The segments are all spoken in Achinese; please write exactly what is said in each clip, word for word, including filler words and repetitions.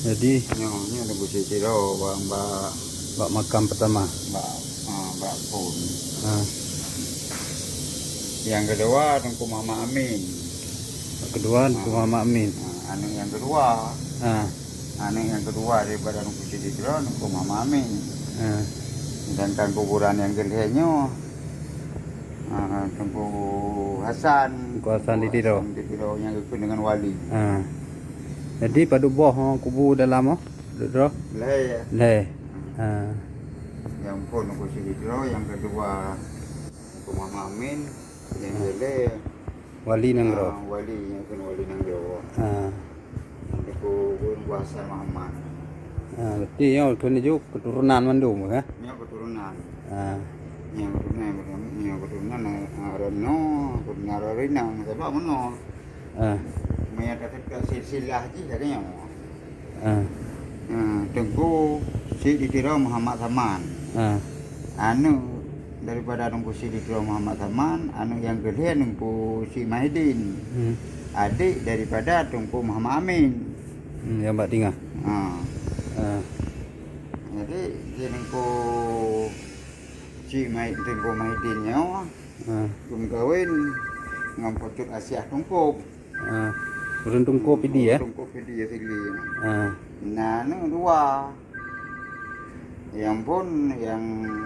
Jadi, nyoe, nyoe Teungku Siti Tiro bak, bak, bak makam pertama. Bak, ah, bak phon. Ah. Nyang keudua Teungku Muhammad Amin. Nyang keudua Teungku Muhammad Amin. Ah, aneuk nyang keudua. Ah. Aneuk nyang keudua daripada Teungku Siti Tiro, Teungku Muhammad Amin. Ah. Sedangkan kuburan nyang keulhèe nyoe, ah, Teungku Hasan. Teungku Hasan di Tiro. Hasan di Tiro nyang geukheun deungon wali. Ah. Jadi padub boh, oh, kubu dalam, oh, Teungku Tiro? Lhèe, ya. Lhèe. Ah. Nyang phon Teungku Siti Tiro, nyang keudua Teungku Muhammad Amin, nyang keulhèe Wali Nanggroe. Ah, wali, nyang kheun wali Nanggroe. Ah. Teungku Gun Hasan Muhammad. Ah, berarti nyoe kheun ju keturunan mandum, kan? Nyoe keturunan. Ah. Nyoe keturunan, nyoe keturunan, ah, Reno, keturunan Reno, sabab meunoe. Ah. Meunyo tateuk silsilah jih lagèe nyoe. Ah. Ah, Teungku Siti Tiro Muhammad Saman. Ah. Aneuk daripada Teungku Siti Tiro Muhammad Saman, aneuk nyang keulhèe Teungku Syik Mahidin. Hmm. Adék daripada Teungku Muhammad Amin. Hmm, nyang bak tingah. Ah. Ah. Jadi, si Teungku Syik Mahi-, Teungku Mahidin nyoe, ah, geumeukawen ngon Putut Asiah Teungku. Ah, ureueng Teungku Pidie, ya? Teungku Pidie Sili. Ah. Na aneuk dua. Nyang phon, nyang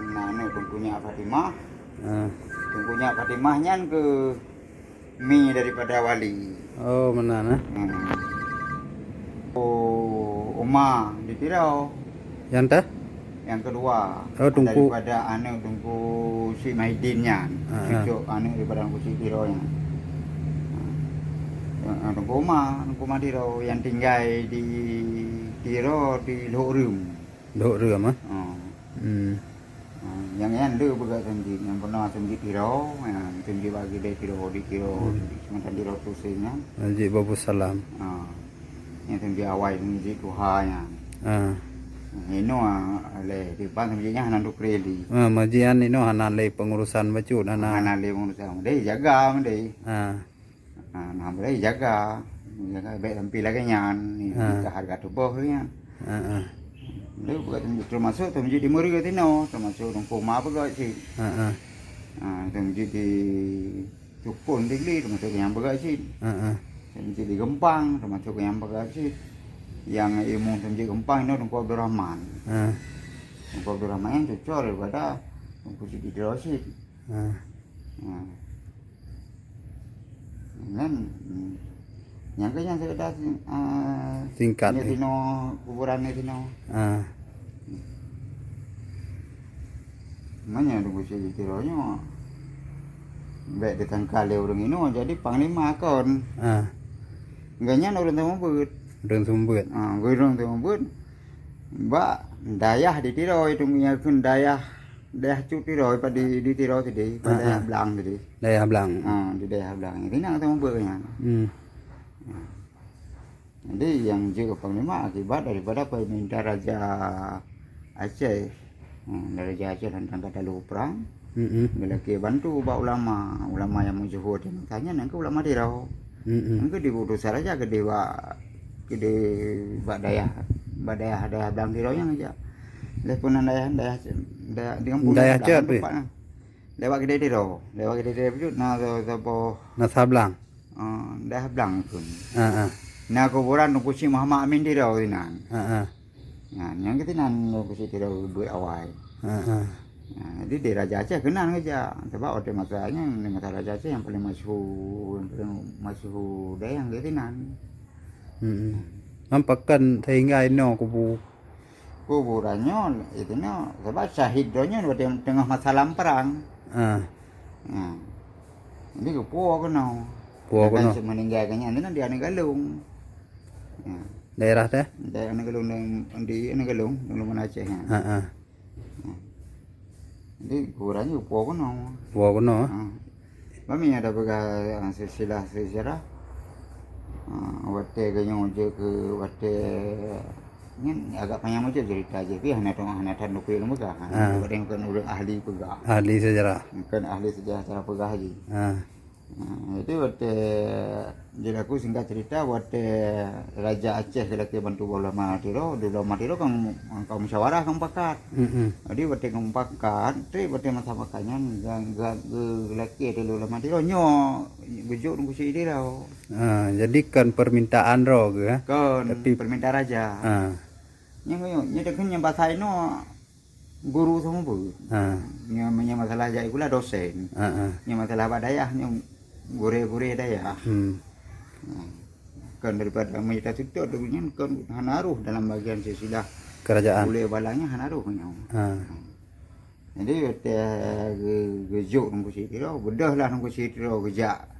na aneuk Teungku Nyak Fatimah. Ah. Teungku Nyak Fatimah nyan keu mi daripada wali. Oh, meunan, eh? Hmm. Oh, Uma di Tiro. Nyang teuh? Nyang keudua. Oh, Teungku. Daripada aneuk Teungku Syik Mahidin nyan. Ah, ah. Cucok aneuk daripada Teungku Syik Tiro nyan. Ah, ah, Teungku Uma, Teungku Uma Tiro nyang tinggai di Tiro di Lhok Reum. Lhok Reum, ah? Ah. Hmm. Ah, nyang nyan le peugah Teungku Syik, nyang pernah Teungku Syik Tiro, ah, Teungku Syik bak keudè Tiro, di Tiro, hmm, di Kecamatan Tiro Tuseng nyan. Masjid Babussalam. Ah. Nyang Teungku Syik awai, Teungku Syik tuha nyan. Ah. Inoe, ah, lé, di depan Teungku Syik nyan hana dukreli. Ah, masjid nyan inoe hana lé pengurusan bacut, hana. Hana lé pengurusan. Deh, jaga, deh. Ah. Ha, nah, boleh jaga. Jaga baik sampai lagèe nyan. Ni, ha, kita harga tuboh nyan. Ha, ha. Lalu bukan termasuk Teungku Syik di Meureu tinoe, termasuk Teungku Uma peugah cit. Ha, ha. Ha, Teungku Syik di Cukon tinggi, termasuk nyang peugah cit. Ha, ha. Teungku Syik di Geumpang, termasuk nyang peugah cit. Nyang ilmu Teungku Syik Geumpang nyoe Teungku Abdul Rahman. Ha. Teungku Abdul Rahman nyan cucok daripada Teungku Syik di Tiro cit. Ha. Ha. Nyan, hmm. Nyang keu nyan sekedar, ah, singkat, nyoe eh. Tinoe, kuburan nyoe tinoe. Ah. Meunyoe Teungku Syik di Tiro nyoe, bèk disangka lé ureueng inoe jadi panglima kon. Ah. Gobnyan ureueng seumeubeuet. Ureueng seumeubeuet. Ah, ureueng seumeubeuet. Bak dayah di Tiro, itu nyang kheun dayah Dayah Cut Tiro, di, di Tiro tadi, ha, dayah, ha, Blang tadi. Dayah Blang. Ha, di dayah Blang. Jadi, nak kata muba nyan. Hmm. Ha. Jadi, nyang jeuet keu panglima akibat daripada pemerintah Raja Aceh. Ha, Raja Aceh tentang kata lu perang. Hmm, hmm. Geulakèe bantu bak ulama, ulama nyang meusyeuhur di Mekah nyan nyang keu ulama Tiro. Hmm, hmm. Nyang keu diutus raja keudeh bak, keudeh bak dayah, bak dayah, dayah Blang Tiro nyang jak. Lé peunan dayah, dayah, dayah di kampung dayah Blang Cot, tempat nyan. Lewat keudeh Tiro, lewat keudeh Tiro beujeuet na saboh. Na Sablang. Ah, dayah Blang tu. Ah, ah. Na kuburan Teungku Syik Muhammad Amin Tiro sinan. Ah, ah. Nah, nyang keuh sinan Teungku Syik Tiro buet awai. Ah, ah. Nah, jadi di Raja Aceh keunan geujak. Sebab watèe masa nyan, di masa Raja Aceh nyang paling masyhur, nyang paling masyhur dayah keuh sinan. Hmm. Nampak kan sehingga inoe kubu Kuburan nyoe, itu nyoe, sebab syahid droe nyoe watèe teungoh masa lam perang. Ah. Ha. Jadi geupuwoe keunoe. Puwoe keunoe. Sedangkan meuninggai keu nyan, di Aneuk Galong. Ha. Daerah teh? Daerah Aneuk Galong, di Aneuk Galong, Galong Aceh, ha. Ha, ha. Ha. Jadi, kuburan nyoe geupuwoe keunoe. Puwoe keunoe. Ha. Mami ada peugah, ah, silsilah sejarah. Ah, watèe geuh nyoe jeuet keu watèe nyan agak panyang macam cerita jih, tapi hana teuh, hana that neukuyue lôn peugah. Ah. Watèe nyan keu ureueng ahli peugah. Ahli sejarah. Keu ahli sejarah cara peugah jih. Ah. Ha, jadi watèe, jadi aku singkat cerita, watèe Raja Aceh geulakèe bantu ulama Tiro, di ulama Tiro kan, kan musyawarah kan mupakat. Jadi watèe kan mupakat, trép watèe masa makan nyan, ga-, ga-, ge-, geulakèe di ulama Tiro, nyoe geujok Teungku Syik Tiro. Ha, jadi kon permintaan droe geuh, eh? Kon, tapi permintaan raja. Ha. Nyoe, nyoe, nyoe deungon nyang bahasa inoe guru sama pun. Ha. Nyoe, nyoe masalah jak sikula dosen. Ha, ha. Nyoe masalah bak dayah, nyoe gurèe-gurèe dayah. Hmm. Ha. Kon daripada meunyoe taseutôt deungon nyan kon hana rôh dalam bagian silsilah kerajaan. Ulèe balang nyan hana rôh nyoe. Ha. Jadi watèe ge-, geujok Teungku Syik Tiro, beudôh lah Teungku Syik Tiro geujak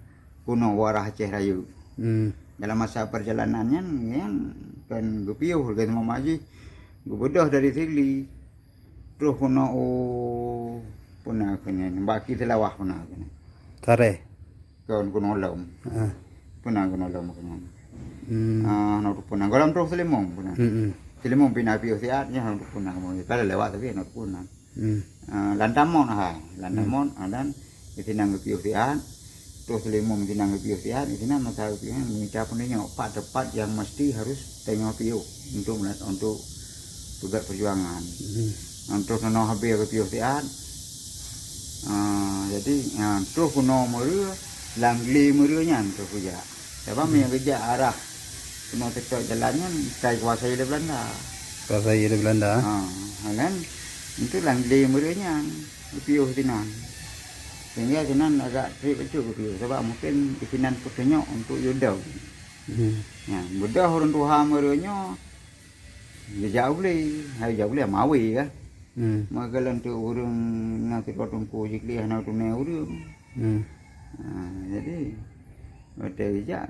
keunoe Warah Aceh Rayeuk. Hmm. Dalam masa perjalanan nyan, nyan kan geupiôh lagèe teuma maji, geubeudôh dari Sigli. Troh keunoe u, peue na keunoe, Baki Seulawah peue na keunoe. Sareh. Kon keunoe lom. Heeh. Peue na keunoe lom keunoe. Hmm. Ah, na peue na. Gohlom troh Seulimong peue na. Hmm, hmm. Seulimong pih na piôh siat, nyan na peue na. Ka lewat tapi na peue na. Hmm. Ah, Lantamon hai. Lantamon, ah, dan di sinan geupiôh siat. Troh Seulimong di sinan geupiôh siat, di sinan masa geupiôh siat, mita peuneuk nyoe pat teumpat nyang mesti harus tanyoe piôh untuk mela-, untuk peugöt perjuangan. Hmm. Nah, troh nonoh habéh geupiôh siat. Ah, jadi, ah, troh keunoe Meureu, lam glé Meureu nyan troh geujak. Sabab meunyo geujak arah keunoe seutôt jalan nyan ka dikuasai lé Beulanda. Kuasai lé Beulanda. Ha, kan? Untuk lam glé Meureu nyan, geupiôh sinan. Sehingga sinan agak trép bacut geupiôh. Sabab mungkin di sinan peutunyok untuk yue dong. Hmm. Nyan, beudôh ureueng tuha Meureu nyoe, geujak u glé. Hai jak u glé, mawe kan. Hmm. Meukeuleueng tu ureueng na sidroe teungku jih glé hana tuné ureueng. Hmm. Ha, jadi, watèe geujak,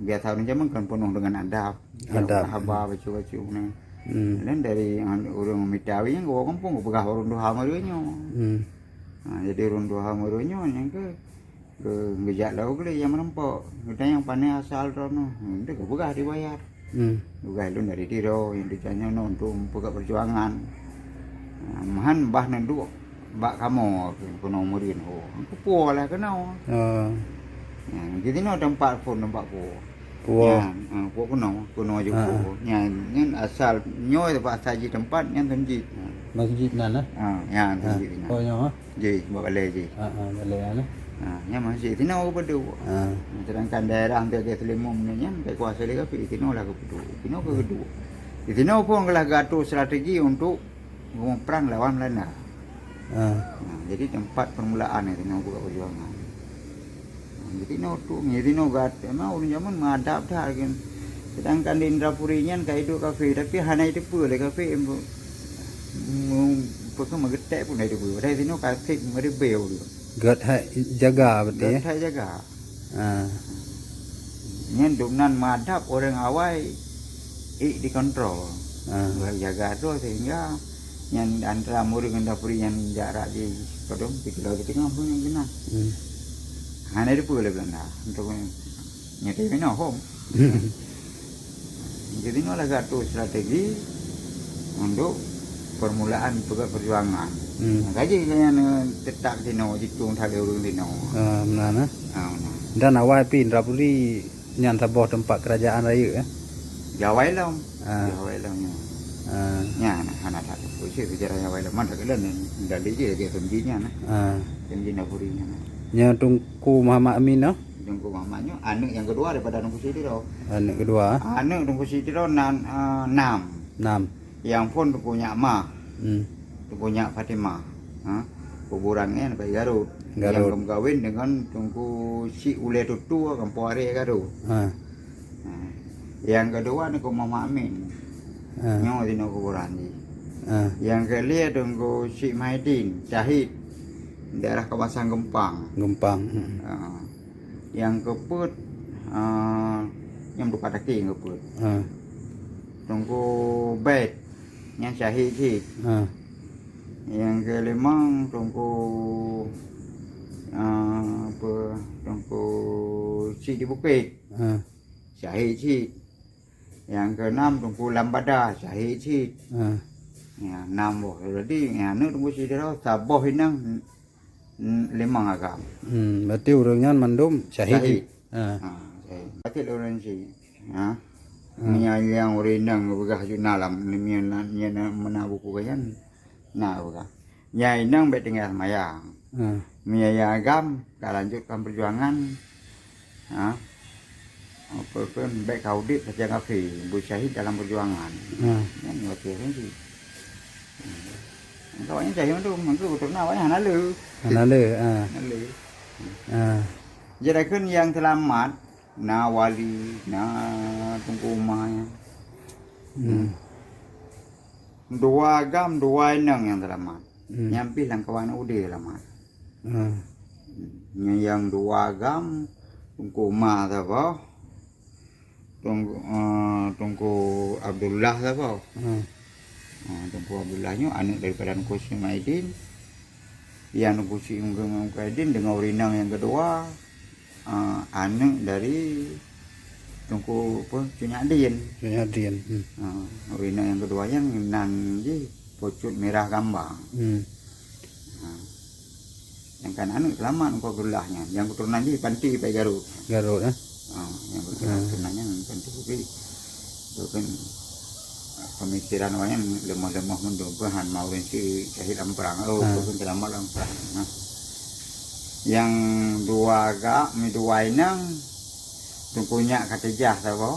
biasa ureueng jameun kan peunoh deungon adab. Adab. Haba bacut-bacut nyan. Hmm. Dan dari ureueng mita awai nyan geuwoe gampông geupeugah ureueng tuha Meureu nyoe. Hmm. Ha, jadi ureueng tuha Meureu nyoe nyang keu Geu-, geujak lam glé nyang meurumpok. Geutanyong pane asal droeneuh. Nyan geupeugah dibayar. Hmm. Geupeugah lôn dari Tiro, nyang teucok nyoe untuk peugöt perjuangan. Ah, meuhan bah neuduek bak kamoe keunoe Meureu ho. Kupuwoe lah keunoe. Oh. Nyan, di sinoe teumpat phôn teumpat puwoe. Puwoe. Nyan, ah, puwoe keunoe, keunoe jih puwoe. Nyan, nyan asal nyoe bak saji teumpat nyan masjid. Masjid nan, eh? Ah, nyan masjid nan. Oh, nyoe, eh? Jih, bak balèe jih. Ha, ha, balèe nyan, eh. Ha, nyan masjid. Sinoe geupeudôk. Ha. Sedangkan daerah Baki Seulimong nyan, nyan dikuasai lé kafé. Sinoe lah geupeudôk. Sinoe geupeudôk. Di sinoe phôn geulah geuatô strategi untuk meunyoe prang lawan Beulanda. Ha. Ha, jadi teumpat permulaan nyan sinoe buka perjuangan. Jadi nyoe tu, jadi nyoe gat, memang ureueng jameun meuadab that kan. Sedangkan di Indrapuri nyan ka iduek kafé, tapi hana iteupeue lé kafé, mu-, peue keu meugeutek pun hana iteupeue. Padahai sinoe ka seb meuribèe ureueng. Gèt hai jaga berarti, ya? Gèt hai jaga. Ah. Nyan dumnan meuadab ureueng awai ék dikontrol. Ah. Ureueng jaga tu sehingga nyan antara murit ngon Indrapuri nyan jarak jih padum, sikilo siteungoh pun nyan keunan. Hmm. Hana dipeue lé Beulanda untuk nyan, tapi meunoe hom. Jadi nyoe lah geuatô strategi untuk permulaan peugöt perjuangan. Hmm. Nah, ka jih nyan, eh, teutap sinoe, jitueng that lé ureueng sinoe. Ah, meunan, eh? Ah, meunan. Dan awai pih Indrapuri nyan saboh teumpat kerajaan rayeuk, eh? Di awai lom. Ah. Di awai lom nyan. Ah. Nyan, hana that teupeu cit sejarah nyang awai lom. Man that keulan nyan, dari jih lagèe S M G nyan, eh. Ah. S M G Indrapuri nyan, eh. Nyan Teungku Muhammad Amin, noh? Teungku Muhammad nyoe aneuk nyang keudua daripada Teungku Syik Tiro. Aneuk keudua. Aneuk Teungku Syik Tiro nan, eh, nam. Nam. Nyang phôn Teungku Nyak Mah. Hmm. Teungku Nyak Fatimah. Ha? Kuburan nyan bak Garut. Garut. Nyang geumeukawen deungon Teungku Syik Ulèe Tutu, Kampung Aré Garut. Ha. Ha. Nyang keudua Teungku Muhammad Amin. Ha. Nyoe sinoe kuburan jih. Ha. Nyang keulhèe Teungku Syik Mahidin, syahid daerah kawasan Geumpang. Geumpang. Hmm. Ha. Nyang keupeuet, ah, nyang tuka takèe nyang keupeuet. Ha. Teungku Bèt, nyan syahid cit. Ha. Nyang keulimong Teungku, ah, apa, Teungku Syik di Bukét. Ha. Syahid cit. Nyang keunam Teungku Lambada, syahid cit. Ha. Ya, nam boh. Jadi, ya, aneuk Teungku Syik Tiro, saboh inong limong agam. Hmm, berarti ureuëng nyan mandum syahid. Syahid. Ha. Ha, syahid. Berarti ureuëng si. Ha. Hmm. Meunyo nyang ureuëng inong geupeugah juna lam, meunyo na, meunyo na, meunan buku kayan. Na bukan. Nyang inong bèk tinggai seumayang. Hmm. Meunyo nyang agam ka lanjutkan perjuangan. Ha. Apa pun bèk ka udép sajan kafé, beusyahid dalam perjuangan. Hmm. Nyan ngerti kan sih. Maka awaknyan syahid mandum, maka keturunan awaknyan hana le. Hana le, ha. Hana le. Ha. Jadi kan yang selamat, na Wali, na Teungku Umar nyan. Hmm. Dua agam, dua inong nyang selamat. Hmm. Nyang pih lam kawan udé selamat. Hmm. Nyang dua agam, Teungku Umar saboh, Teungku, eh, Teungku Abdullah saboh. Hmm. Ah, Teungku Abdullah nyoe aneuk daripada Teungku Syekh Muhyiddin. Yang Teungku Syekh Muhyiddin dengan ureuëng inong yang kedua, ah, aneuk dari Teungku apa, Cut Nyak Din. Cut Nyak Din. Hmm. Ah, ureuëng inong yang kedua yang nan jih Pucut Mirah Gambang. Hmm. Ha. Sedangkan aneuk selamat Teungku Abdullah nyan, nyang keturunan jih Panti pai Garut. Garut, eh? Ha, nyang keturunan, ha, keturunan nyan Panti Bukit. Tu kan pemikiran awaknyan lemah-lemah mandum, kan han mau ureuëng si syahid lam perang. Oh, ha, tu kan selamat lam perang. Ha. Yang dua agak, mi dua inong, Teungku Nyak Katijah saboh.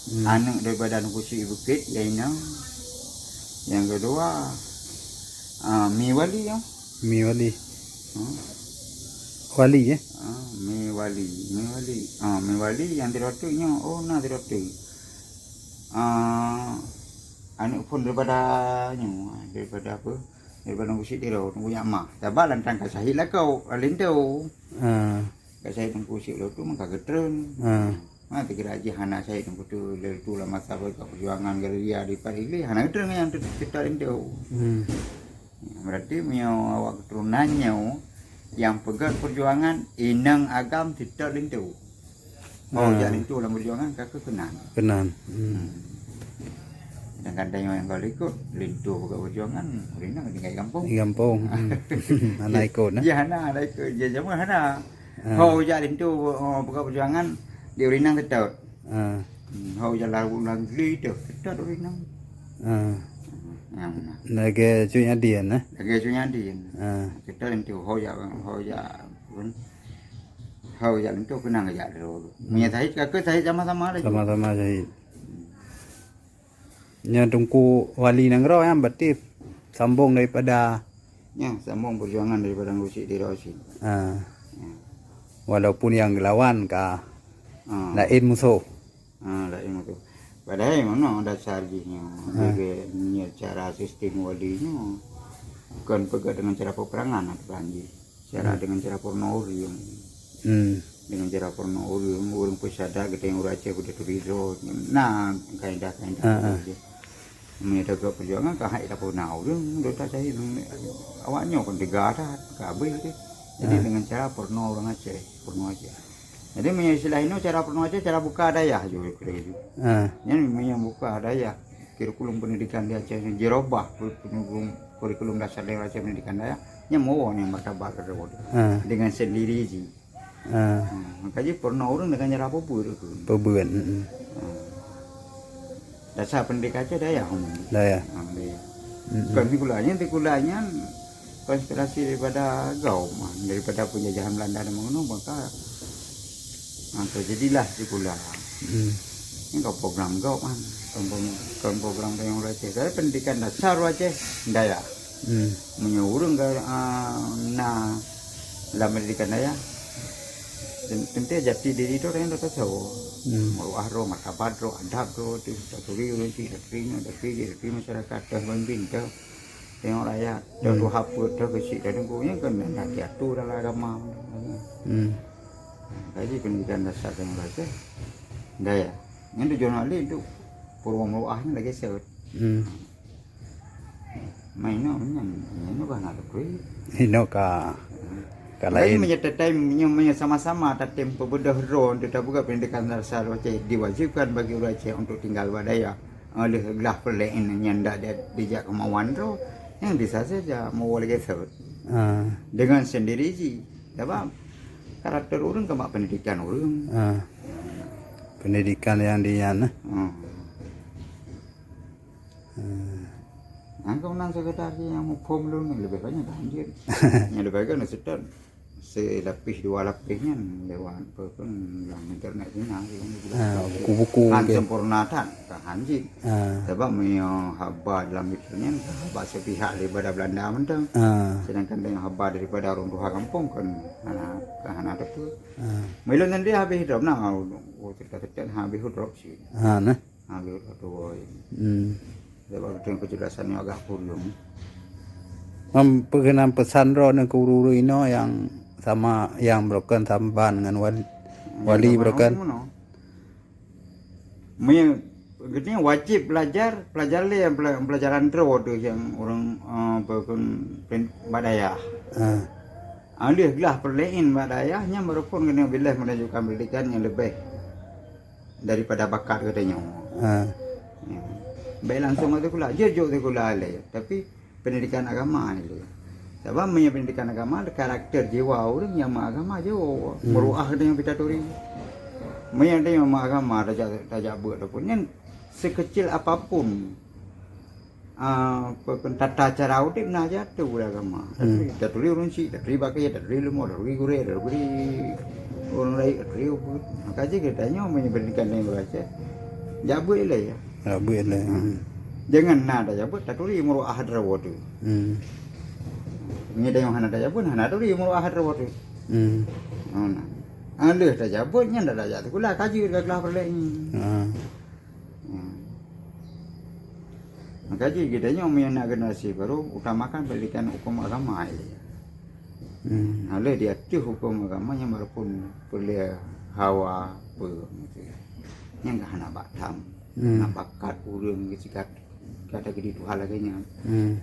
Hmm. Aneuk daripada Teungku Syik Bukit, ya inong. Yang kedua, ah, Mi Wali, ya. Mi Wali. Hmm. Wali, ya? Ah, Mi Wali, Mi Wali. Ah, Mi Wali yang tirotik nyoe, oh, na tirotik. Ah, aneuk pun daripada nyoe, daripada apa? Daripada Teungku Syik Tiro, Teungku Nyak Mah. Saban lantang ka syahid lakoe, linto. Ah. Ka syahid Teungku Syik Lotu maka geutreun. Ha. Ha, teugira jih hana syahid Teungku tu, lé tu lam masa perjuangan gerilya di Paris lé, hana geutreun nyang teu-, teutot linto. Hmm. Berarti meunyoe awak keturunan nyoe nyang peugöt perjuangan inong agam teutot linto. Oh, ha, jak linto lam perjuangan ka keuh keunan. Keunan. Hmm. Hmm. Kadang-kadang nyang ka likot linto peugöt perjuangan, ureuëng inong tinggai gampông. Di gampông. Hmm. Hana ikot, nah. Ya, hana, hana ikot. Ya, zaman hana. Ah. Ho jak linto, oh, peugah perjuangan di ureuëng inong teutot. Ah. Hmm, ho jak lalu lam gli tu, teutot ureuëng inong. Ah. Nyang mana? Lagèe Cut Nyak Din, eh? Lagèe Cut Nyak Din. Ah. Teutot linto, ho jak, ho jak pun. Ho jak linto keunan jak tu. Hmm. Meunyo syahid ka keuh syahid sama-sama laju. Sama-sama syahid. Nyan Teungku Wali Nanggroe nyan berarti sambung daripada. Nyan sambung perjuangan daripada Teungku Syik Tiro cit. Ha. Ya. Walaupun nyang geulawan ka, ha, laén musoh. Ha, laén musoh. Padahai meunoe dasar jih nyoe. Ha. Lagèe nyoe cara sistem wali nyoe. Bukan peugah dengan cara peperangan atau peranjih. Cara, hmm, dengan cara peurunoe ureuëng. Hmm. Dengan cara peurunoe ureuëng, ureuëng peusadat geutanyoe ureuëng Aceh beudôh teuridho. Nah, kaedah-kaedah, ah, ah, tu. Meunyoe tapeugah perjuangan ka hai tapeurunoe ureuëng, dota cahé awak nyoe kon teuga that, ka habéh tu. Jadi, ah, dengan cara peurunoe ureuëng Aceh, peurunoe Aceh. Jadi, meunyoe istilah inoe cara peurunoe Aceh, cara buka dayah ju, kira gitu. Ah. Nyan meunyoe buka dayah, kurikulum pendidikan di Aceh nyoe jirobah kurikulum, kurikulum dasar di Aceh pendidikan dayah, nyan meuwoe nyan martabat keudroe. Ah. Dengan sendiri jih. Ah. Hmm, maka jih peurunoe ureuëng dengan cara peubeuet tu. Peubeuet, mm-mm. Hmm. Dasar pendidikan Aceh dayah umum. Dayah. Ha, dayah. Mm-mm. Bukan sikula nyan, sikula nyan konspirasi daripada Gaup, man, daripada penjajahan Belanda dan meunoe, maka, ha, terjadilah sikula. Mm. Ini kan program Gaup, man. Kon, kon, kon program yang Aceh. Tapi pendidikan dasar Aceh dayah. Hmm. Meunyoe ureuëng ka, ah, na lam pendidikan dayah, ten-, teuntèe jati diri droe nyang tasoe. Hmm. Meuruah droe, martabat droe, adab droe, tu taturi ureuëng cit, taturi nyoe, taturi jih, taturi masyarakat, teuh pemimpin, teuh tengok rakyat, teuh, hmm, tuha peuet, teuh keuchik, teuh teungku, nyan kan hana diatur dalam agama. Hmm. Jadi pendidikan dasar tengok rakyat, dayah. Nyan tujuan awak lé untuk peuruah meuruah nyan lagèe seuet. Hmm. Main no nyan, nyan ka hana teupeue. Inoe ka, ka laén. Lain meunyoe tatem, meunyoe, meunyoe sama-sama tatem peubeudôh droe untuk tapeugah pendidikan dasar Aceh, diwajibkan bagi ureuëng Aceh untuk tinggal bak dayah. Oleh glah peulek nyan ndak di-, dijak kemauan droe, nyang bisa saja meuwoe lagèe seuet. Ah. Dengan sendiri jih. Sebab karakter ureuëng kan bak pendidikan ureuëng. Ah. Pendidikan yang di nyan, eh. Hmm. Hmm. Nyang keunan sekretar jih nyang muphom lôn leubeh banyak dah anjir. Nyang leubeh kan setan. Selapis dua lapis nyan lewat apa pun dalam internet ni nah, Ha, buku-buku Han mungkin. Sempurna that, ka han jih. Ha. Sebab meunyoe haba dalam itu nyan ka haba sepihak daripada Belanda mantong. Ha. Sedangkan dengan haba daripada orang tuha kampung kan hana, ka hana teupeu. Ha. Meulon nanti habis drop nah, oh, cerita-cerita habis drop sih. Ha, nah. Ha, habis drop tu, boy. Hmm. Sebab betul penjelasan yang agak kurang. Mem-, peukeunan pesan droe keu ureuëng inoe nyang sama, nyang broken saban ngon wali, wali broken. Meunan. Meunan, wajib belajar, belajar lé pela-, pelajaran droe tu nyang ureuëng, eh, broken pen-, bak dayah. Ha. Aleuh glah perlain bak dayah, nyan baru pun kena bileh menunjukkan pendidikan yang lebih daripada bakat geutanyoe. Ha. Ya. Baik langsung atau kula, jujur atau kula lé. Tapi pendidikan agama ni lé. Sebab meunyoe pendidikan agama, karakter jiwa ureuëng nyang meuagama jauh. Hmm. Meureuah geutanyoe pitaturi. Meunyoe geutanyoe meuagama, tajak, tajak buet ataupun nyan sekecil apapun, ah, pe-, pe-, tata cara udép na jatuh di agama. Hmm. Taturi, taturi ureuëng chik, taturi bak kayée, taturi leumo, taturi gurée, taturi ureuëng laén, taturi ubeut. Maka jih geutanyoe meunyoe pendidikan lé baca, jak buet lé ya. Jak buet lé. Hmm. Jangan na tajak buet, taturi meureuah droe tu. Hmm. Meunyoe tanyoe hana tajak buet, hana taturi meureuah droe tu. Hmm. Hana. Aleuh tajak buet nyan dah tajak sikula, kaji ka glah peureulée nyan. Ha. Hmm. Maka jih geutanyoe meunyoe na generasi baru, utamakan pendidikan hukum agama ilée. Hmm. Aleuh di ateueh hukum agama nyang baru pun peureulée hawa peue maksud. Nyang ka hana bak tham, hmm, hana bakat ureuëng geusikat kata geudi Tuhan lagée nyan. Hmm.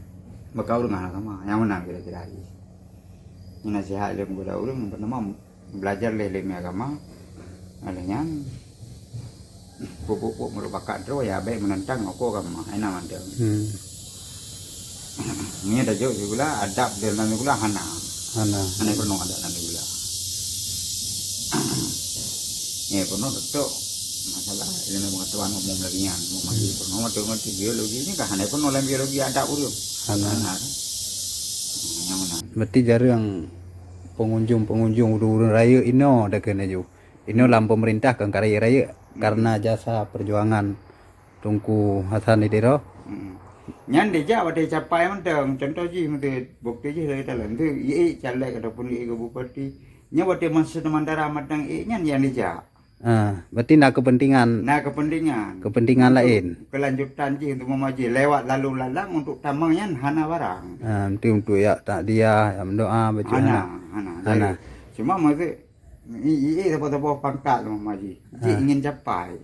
Maka ureuëng hana agama, nyang meunan kira-kira jih. Nyan nasihat lé muda ureuëng nyang pertama belajar lé ilmu agama. Oleh nyan, pupuk-pupuk meureubakat droe ya baik menentang aku agama, enak mantap. Hmm. Ni dah jauh sikula, adab dalam sikula hana. Hana. Hana pernah ada dalam sikula. Ni pernah betul masalah ilmu pengetahuan umum lagi nyan, umum lagi pernah mati-mati biologi ni kan hana pernah dalam biologi adab ureuëng. Hana. Hana. Yang mana? Berarti jarang pengunjung-pengunjung ureuëng-ureuëng rayeuk inoe dah keuneuk ju. Inoe lam pemerintah kan ka rayeuk-rayeuk karena jasa perjuangan Teungku Hasan di Tiro. Hmm. Nyan dijak watée capai mantong. Contoh jih meuti bukti jih lagée talan tu, ié caleg ataupun ié bupati. Nyan watée masa sementara mantong ié nyan yang dijak. Ah, berarti na kepentingan. Na kepentingan. Kepentingan lain. Kelanjutan jih untuk memaji lewat lalu lalang untuk tamong nyan hana barang. Ah, nanti untuk ya takziah, ya mendoa, baca hana. Hana, hana. Hana. Jadi, cuma maksud, i, i, i, saboh-saboh pangkat memaji. Cik ingin capai.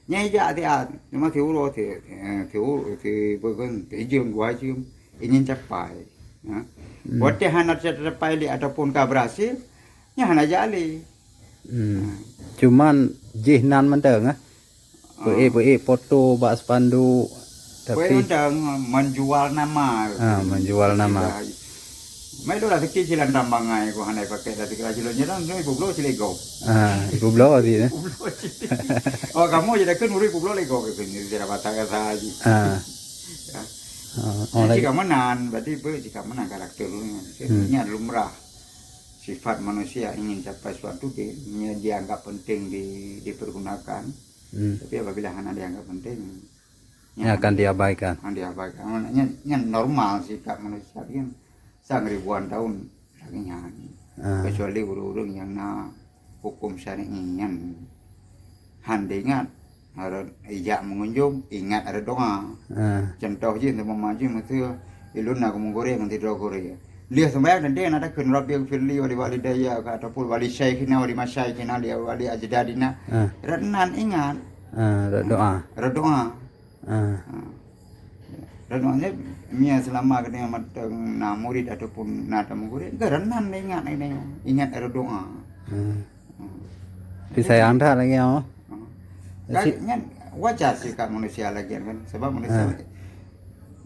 Nyai jak siat, cuma siuroe si, eh, siuroe si, bukan, sijeuem, dua jeuem, ingin capai. Ha? Hmm. Watée hana tercapai lé ataupun ka berhasil, nyan hana jak lé. Hmm. Cuman jih nan mantong, eh? Peuék-peuék foto bak spanduk, tapi peuék mantong menjual nama. Ah, menjual nama. Mai dua raseuki silan tambangai ku hana pakai raseuki laju nyelang, nyelang ibu bloe silegok. Ah, ibu bloe sih, eh? Ibu bloe sih. Oh, kamu jadi kan urip ibu bloe legok itu ni, tidak patah kata lagi. Ah. Ya. Ah, oh, lagi. Jika menang, berarti apa? Jika menang karakter ni. Hmm. Ini lumrah. Sifat manusia ingin capai sesuatu, dia, dia dianggap penting di, dipergunakan. Hmm. Tapi apabila hana dianggap penting, ya, akan diabaikan. Akan diabaikan. Nyan, nyan normal sikap manusia kan sang ribuan tahun lagée nyan. Ah. Kecuali ureuëng-ureuëng nyang na hukum syar'i nyan. Han ingat, harus ijak mengunjung, ingat ada doa. Ah. Contoh jih untuk memaji masa ilun na kamu goreng nanti doa goreng. Lihat sembahyang dan dia nak takkan Rabbi firli wali walidayya ataupun wali syaikhina wali masyaikhina wali ajdadina. Ah. Renan ingat. Ah, ada doa. Ada doa. Ah. Ha. Dan maknanya, mia selama kena mantong na murid ataupun na tamu murid, geurenan ingat, ingat, ingat ada doa. Hmm. Hmm. Tapi sayang that lagi, oh. Hmm. Jadi kan, nyan wajar sikap manusia lagi kan, sebab manusia, ha,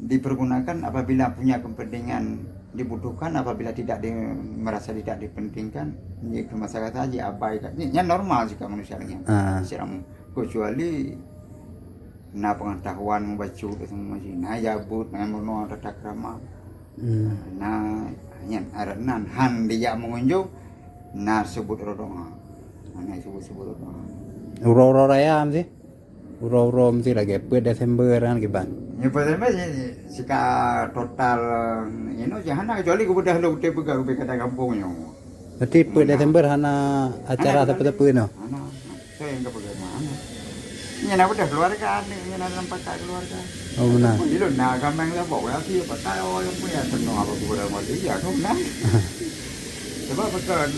dipergunakan apabila punya kepentingan Dibutuhkan apabila tidak di, merasa tidak dipentingkan, nyan keu masa kata jiabaikan. Nyan normal sikap manusia lagèe nyan. Ah. Kecuali na pengetahuan mubacut, na jabeuet, na meurunoe tata krama. Hmm. Na, nyan, arat nan han dijak mengunjung, na sebut rodoa. Na sebut-sebut rodoa. Uroe-uroe raya mesti? Uroe-uroe mesti lagèe peuet Desember kan kiban. Ya, peuet Desember si, si ka total, you know, si hana, kecuali geubeudôh lôn teupeugah, geupeugah kata gampông nyoe. Berarti peuet Desember hana acara sapeue-sapeue noh? Hana. Saya yang kepeugah mana? Nyan na beudôh keluarga, nyan na dalam pakat keluarga. Oh, meunan. Pun ilôn na gampông lah, bawa si pakat orang yang punya tengok apa kurang wali, ya, tu meunan. Sebab beutôi.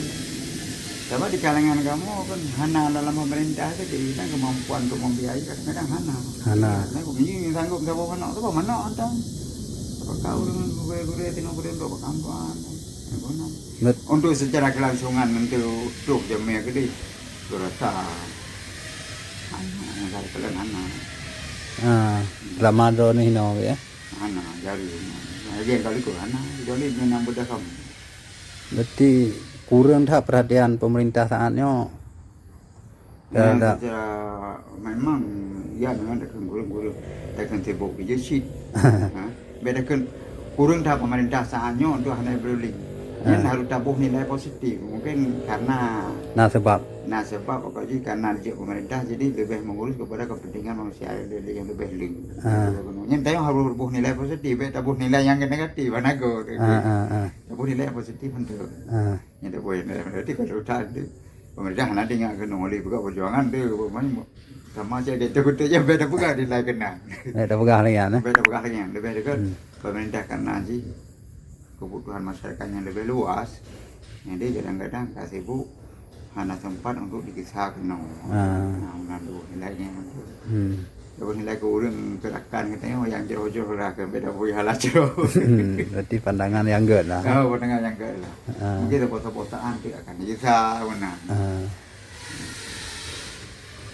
Sebab di kalangan kamoe kan hana dalam pemerintah tu, jadi kan kemampuan untuk membiayai kadang-kadang hana. Hana. Nah, kok ni sanggup saboh manok, saboh manok entah. Apa kau dengan gurée-gurée tengok gurée untuk berkampuan. Ya, benar. Bet- Untuk secara kelangsungan nanti utuh jamé gede. Kurasa. Hana, hana, hana. Ah, lama do ni no ya. Hana, jari. Lagi kali ko hana, jari ni nang bedah kamu. Berarti kurang that perhatian pemerintah saat nyoe. Ya, terhadap secara memang, ya, memang takheun kurang-kurang, takheun sibuk je cit. Ha? Beda kan kurang that pemerintah saat nyoe untuk hana peduli. Nyan harus taboh nilai positif. Mungkin karena na sebab. Na sebab, pokok jih karena dijak pemerintah, jadi lebih mengurus kepada kepentingan manusia yang lebih leng. Ah. Nyan tayo harus boh nilai positif, baik taboh nilai yang negatif, mana go. Ah, ah, ah. Taboh nilai yang positif untuk. Ah. Nyan taboh nilai negatif, kalau tak ada. Pemerintah hana tinggal kena oleh buka perjuangan tu, pokoknya sama saja tu, tu je, baik tapeugah nilai kena. Baik tapeugah lagi, eh? Baik tapeugah lagi, lebih dekat. Hmm. Pemerintah karena jih kebutuhan masyarakat yang lebih luas, jadi kadang-kadang ka sibuk hana sempat untuk dikisah keunoe. Ah. Nah, meunan tu nilai nyan tu. Hmm. Lepas nilai keu ureueng gerakan katanya yang jroh-jroh lah, kan beda buya lah jroh. Hmm, berarti pandangan yang gét lah. Oh, pandangan yang gét lah. Ah. Mungkin bosa-bosaan tu akan dikisah meunan. Ah.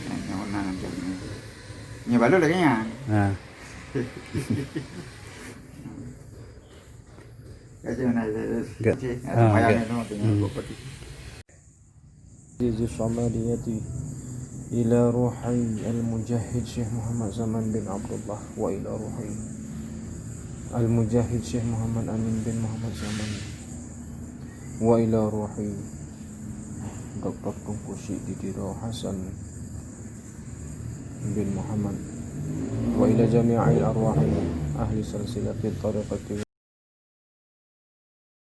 Yang meunan macam ni. Nya baru lagi nyan. Ah. Gak. Ah, gak. Hmm. Aziz Samadiyati ila ruhi al-Mujahid Syekh Muhammad Zaman bin Abdullah wa ila ruhi al-Mujahid Syekh Muhammad Amin bin Muhammad Zaman wa ila ruhi Doktor Teungku Syik Ditiro Hasan bin Muhammad wa ila jami'il arwahi ahli silsilatit tariqati